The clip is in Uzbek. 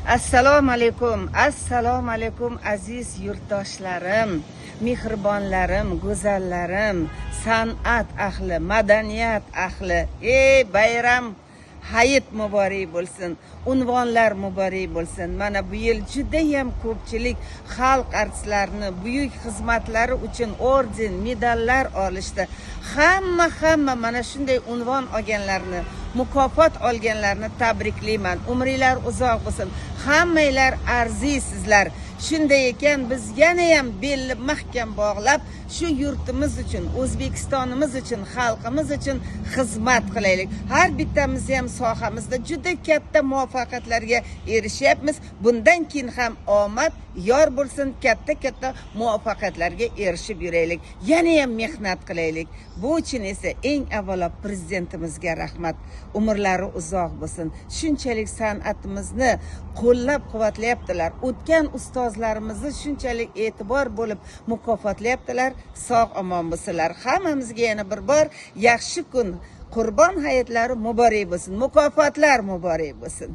Assalomu alaykum, assalomu alaykum, aziz yurtdoshlarim, mehribonlarim, go'zallarim, san'at ahli, madaniyat ahli. Ey, bayram, hayit muborak bo'lsin, unvonlar muborak bo'lsin. Mana bu yil judayam ko'pchilik xalq artistlarini buyuk xizmatlari uchun orden, medallar olishdi. Hamma mana shunday unvon olganlarni, mukofot olganlarni tabriklayman. Umringlar uzoq bo'lsin, hammanglar arziysizlar. Shunday ekan, biz yanayam belni mahkam bog'lab, shu yurtimiz uchun, O'zbekistonimiz uchun, xalqimiz uchun xizmat qilaylik. Har bittamiz ham sohamizda juda katta muvaffaqiyatlarga erishyapmiz. Bundan keyin ham omad yor bo'lsin, katta katta muvaffaqiyatlarga erishib yuraylik, yanayam mehnat qilaylik. Bu uchun esa eng avvalo prezidentimizga rahmat, umrlari uzoq bo'lsin. Shunchalik san'atimizni qo'llab quvvatlayaptilar, o'tgan ustozlarimizni shunchalik e'tibor bo'lib mukofotlayaptilar. Sog' omon bo'lsinlar. Hammamizga yana bir bor yaxshi kun, Qurbon hayitlari muborak bo'lsin, mukofotlar muborak bo'lsin.